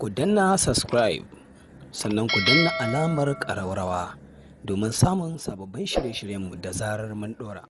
Ku danna subscribe, sannan ku danna alamar ƙararrawa domin samun sababbin shirye-shiryenmu da zarar mun ɗora.